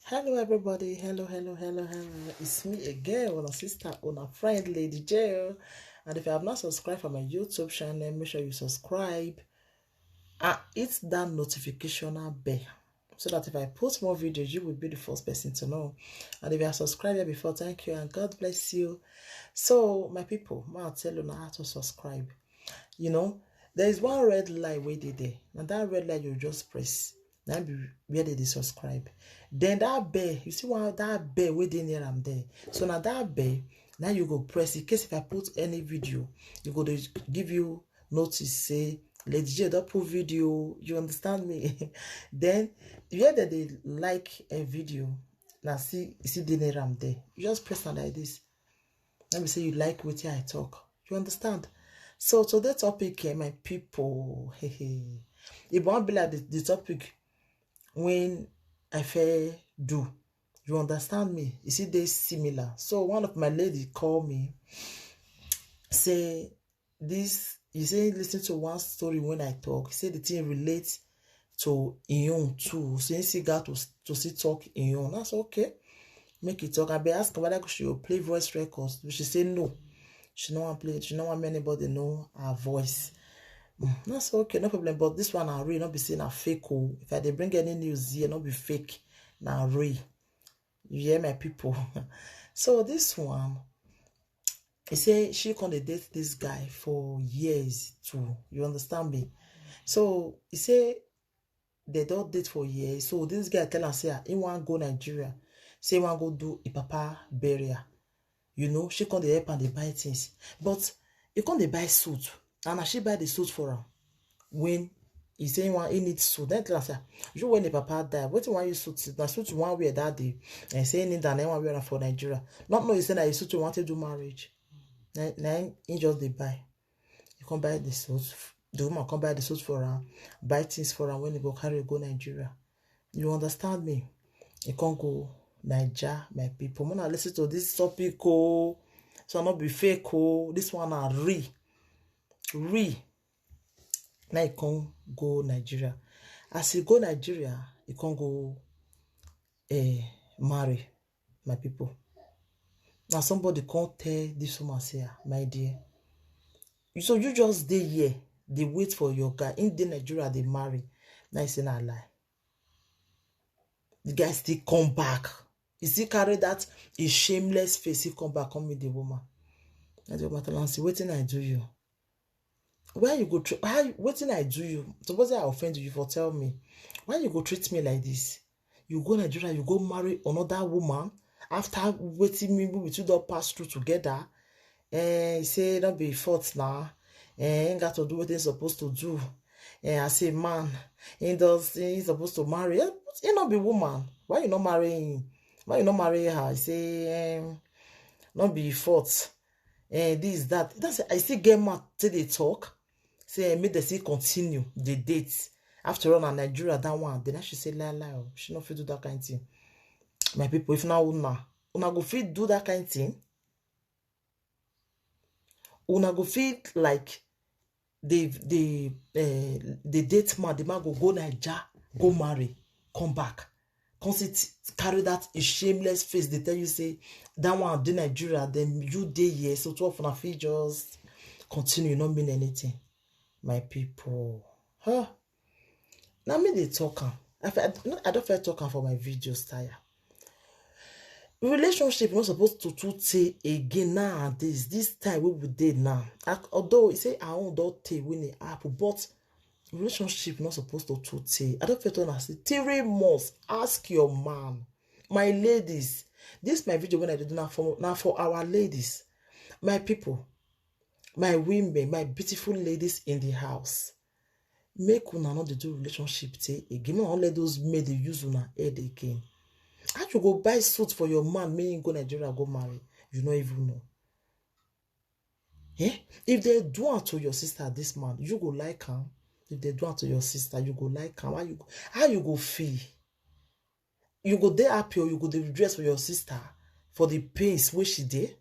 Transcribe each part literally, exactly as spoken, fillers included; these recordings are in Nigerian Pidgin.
Hello, everybody. Hello, hello, hello, hello. It's me again, una sister, una friend, Lady J. And if you have not subscribed for my YouTube channel, make sure you subscribe. And hit that notification bell so that if I post more videos, you will be the first person to know. And if you have subscribed here before, thank you and God bless you. So, my people, ma tell you how to subscribe. You know, there is one red light wey dey there. Now that red light you just press. Now be where they dey subscribe. Then that bell, you see one that bell wey dey near am there. So now that bell, now you go press in case if I put any video, you go dey give you notice say Lady J don put video. You understand me? Then where they dey like a video, now see see dey near am there. You just press am like this. Let me say you like wetin I talk. You understand? So today topic, eh, my people, it won't be like the, the topic when I fair do. You understand me? You see, they similar. So one of my lady call me, say this. He say listen to one story when I talk. He say the thing relates to him own too. So he see got to to see talk him own. That's okay. Make it talk. I be ask whether she will play voice records. But she say no. She no want play. She no want make anybody know her voice. Mm, that's okay, no problem. But this one I real, not be saying a fake. Oh. If I dey bring any news here, not be fake. Now real. You hear my people? So this one, he say she can dey date this guy for years too. You understand me? So he say they don't date for years. So this guy tell her say ah, he want go Nigeria. Say he want go do a papa burial. You know, she can dey help and dey buy things. But he can dey buy suit. And as she buy the suit for her, when he say he want he need suit, then tell her say, "Ah, you when the papa die, what you want you suit? Na suit you want wear that day." And say he need and he want wear am for Nigeria. Not know he say that he suit you want to do marriage. Na, na he just dey buy. You can buy the suit. The woman can buy the suit for her, buy things for her when he go carry go Nigeria. You understand me? You can't go Niger, my people. When I listen to this topic, oh, so not be fake, oh. This one are real, real. Now you can't go Nigeria. As you go Nigeria, you can't go eh, marry, my people. Now somebody can't tell this woman say, ah, my dear. So you just dey here, they wait for your guy. In the Nigeria, they marry. Now you say na lie. The guy still come back. He still carry that a shameless face. He come back, come meet the woman. And the woman tell am say, wetin I do you? Why you go treat how wetin I do you? Suppose I offend you for tell me. Why you go treat me like this? You go Nigeria, you go marry another woman after wetin me with you don pass through together. Eh, say don't be fault now. Eh, ain't got to do what he's supposed to do. Eh, I say man, he does he's supposed to marry. Eh, he not be woman. Why you not marry him? Why you not marry her? I say, um, not be fault. Eh, this, that. That's I still get mad till they talk. Say, eh, make they still continue the date. After all, na Nigeria, that one. Then I should say, lie, lie. Oh. She not fit do that kind of thing. My people, if now una, una go fit do that kind of thing. Una go fit like the the uh, the date man, the man go go Niger, go marry, come back. Come sit, carry that a shameless face. They tell you say that one dey Nigeria, then you dey here. So twelve na fit just continue, not mean anything. My people. Huh? Now me they talk am. I, fe- I don't feel talk am for my videos tire. Relationship not supposed to too take again nowadays. This time we would date now. Although he say I own don't take when it happen, but relationship not supposed to too take. I don't feel to say three months. Ask your man. My ladies, this my video when I do now for now for our ladies, my people, my women, my beautiful ladies in the house. Make una not dey do relationship take again. Una not let those men dey use una head again. How you go buy suit for your man, make him go Nigeria go marry? You no even know. Eh? If they do am to your sister, this man, you go like am. If they do am to your sister, you go like am. How you go, how you go feel? You go dey happy or you go dey rejoice for your sister for the pains wey she dey?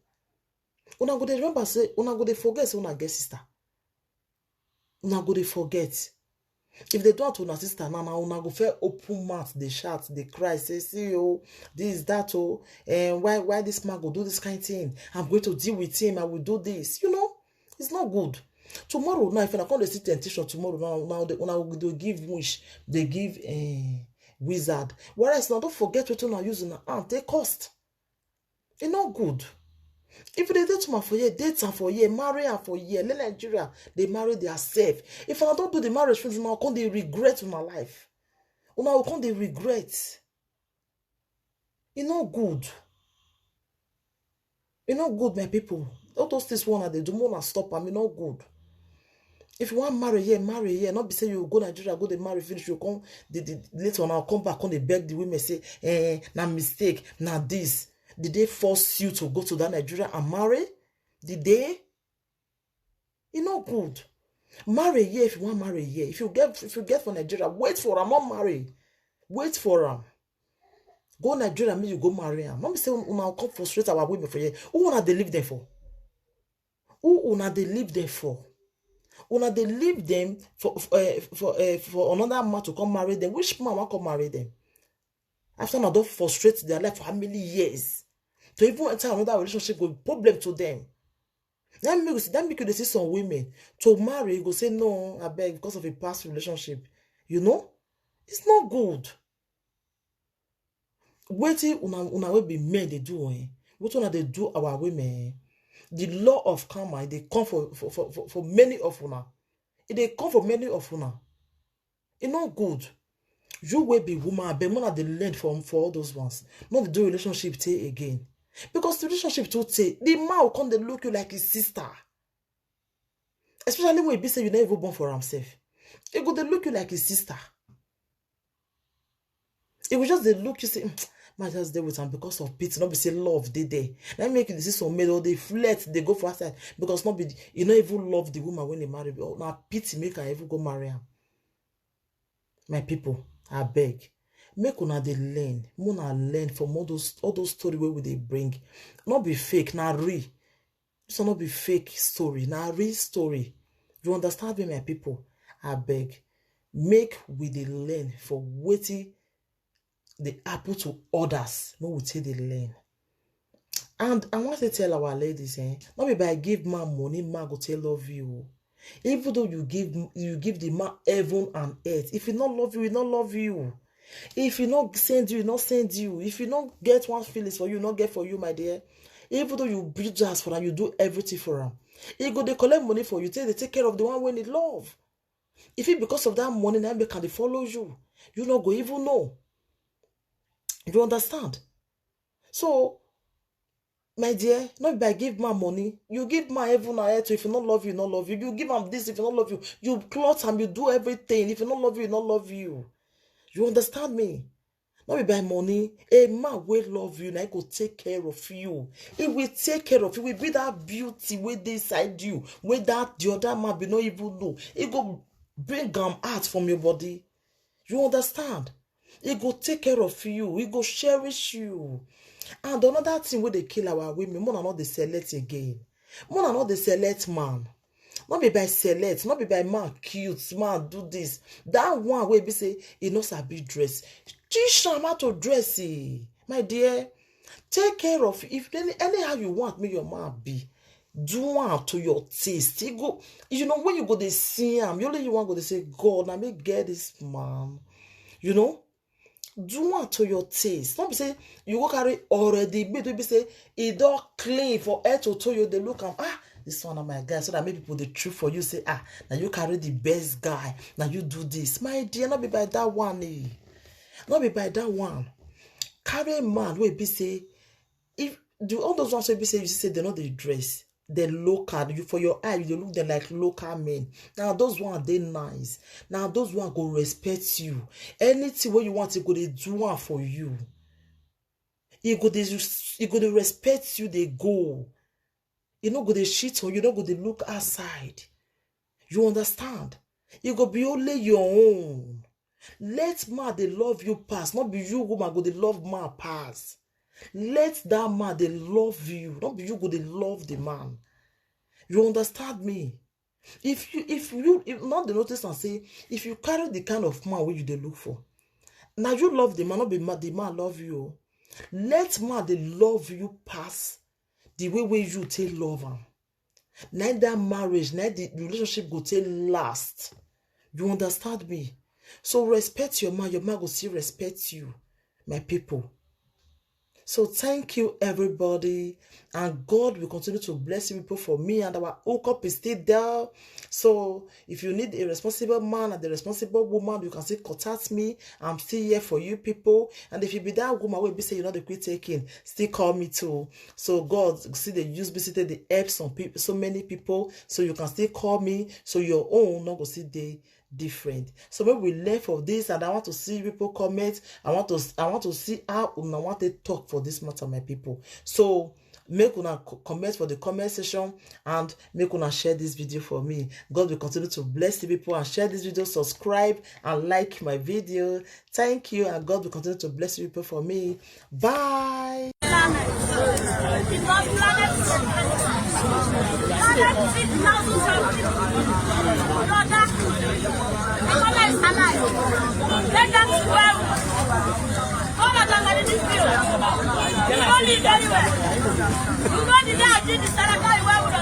Una go dey remember say una go dey forget say una get sister. Una go dey forget. If they do it to una sister now, now una go fair open mouth, they shout, they cry, say, "See, oh, this, that, oh, and why, why this man go do this kind of thing? I'm going to deal with him. I will do this." You know, it's not good. Tomorrow now, if una come dey see temptation tomorrow now, now they, una go dey give wish, they give, eh, wizard. Whereas now, don't forget what una use in hand, they cost. E no good. If they date woman for year, date am for year, marry am for year, let Nigeria, they marry their self. If I don't do the marriage, friends, now come they regret my life. Una will come they regret. E no good. E no good, my people. All those things one they do, more stop am. E no good. If you want marry here, marry here. Not be say you go Nigeria, go the marry finish, you come the, the later on, I'll come back on the beg the women say, "Eh, na mistake, na this." Did they force you to go to that Nigeria and marry? Did they? E no good. Marry here if you want marry here. If you get, if you get for Nigeria, wait for am, not marry. Wait for am. Go Nigeria, make you go marry am. Not be say una come frustrate our women for here. Who una dey leave them for? Who una dey leave them for? Una dey leave them for, for, eh, for, eh, for another man to come marry them. Which man wan come marry them? After una don frustrate their life for how many years? To even enter another relationship go be problem to them. That make, that make you dey see some women to marry, you go say, "No, I beg, because of a past relationship." You know? It's not good. Wetin una, una wey be men dey do, eh? Wetin una dey do our women, eh? The law of karma, e dey come for, for, for, for, for many of una. E dey come for many of una. E no good. You wey be woman, abeg, una dey learn from, for all those ones. Not dey do relationship tey again. Because the relationship too tey, the man will come dey look you like his sister. Especially when e be say you never even born for himself. He go dey look you like his sister. He will just dey look you say, "Mm, man, just dey with am because of pity." Not be say love dey there. That make you see some men, they flirt, they go for outside because not be, you no even love the woman when they marry. Oh, na pity make I even go marry am. My people, I beg. Make una dey learn. Una learn from all those, all those story wey we dey bring. Not be fake, na real. This one not be fake story, na real story. You understand me, my people? I beg. Make we dey learn for wetin dey happen to others. Make we take dey learn. And I want to tell our ladies, eh, not be by give man money, man go take love you. Even though you give, you give the man heaven and earth, if he not love you, he not love you. If he not send you, he not send you. If he not get one feelings for you, not get for you, my dear. Even though you build house for him, you do everything for him. He go dey collect money for you, take, they take care of the one when he love. If it because of that money, now make am dey follow you. You no go even know. You understand? So, my dear, not by give man money. You give man heaven and earth. If he not love you, not love you. You give him this, if he not love you, you clothe him, you do everything. If he not love you, he not love you. You understand me? Not be by money. A man will love you, now he go take care of you. He will take care of you. He will be that beauty wey dey inside you, wey that the other man be not even know. He go bring am out from your body. You understand? He go take care of you. He go cherish you. And another thing wey dey kill our women, una not dey select again. Una not dey select man. Not be by select, not be by man cute, man do this. That one wey be say he no sabi dress. Teach am how to dress, eh. My dear, take care of, if any, anyhow you want make your man be, do am to your taste. He go, you know, when you go dey see am, you only you wan go dey say, "God, na me get this man." You know? Do am to your taste. Not be say you go carry already, be to be say e don clean for head to toe, you dey look am. "Ah, this one na my guy," so that make people dey true for you, say, "Ah, now you carry the best guy, now you do this." My dear, not be by that one, eh. Not be by that one. Carry a man wey be say, if do all those ones wey be say you see say they no dey dress, they local. You, for your eye, you dey look them like local men. Now those one dey nice. Now those one go respect you. Anything wey you want, he go dey do am for you. He go dey, he go dey respect you, dey go. He no go dey shit on you, no go dey look outside. You understand? He go be only your own. Let man dey love you pass, not be you woman go dey love man pass. Let that man dey love you, not be you go dey love the man. You understand me? If you if you if man dey notice and say, if you carry the kind of man wey you dey look for, now you love the man, not be ma- the man love you. Oh. Let man dey love you pass the way wey you take love am. Na that marriage, na the relationship go take last. You understand me? So respect your man, your man go still respect you, my people. So thank you, everybody, and God will continue to bless you people for me, and our hookup is still there. So if you need a responsible man and a responsible woman, you can still contact me. I'm still here for you people. And if you be that woman wey be say you no dey quit taking, still call me too. So God still dey use me still dey help some people, so many people. So you can still call me. So your own no go still dey different. So maybe we learn from this, and I want to see people comment. I want to I want to see how una want to talk for this matter, my people. So make una co- comment for the comment section, and make una share this video for me. God will continue to bless the people, and share this video, subscribe and like my video. Thank you, and God will continue to bless you people for me. Bye. Because planet, planet feed thousands of people. Brother, the color is alive. Let them well. All of them are in this field. You know me very well. You know the day I did the Saraka, you were with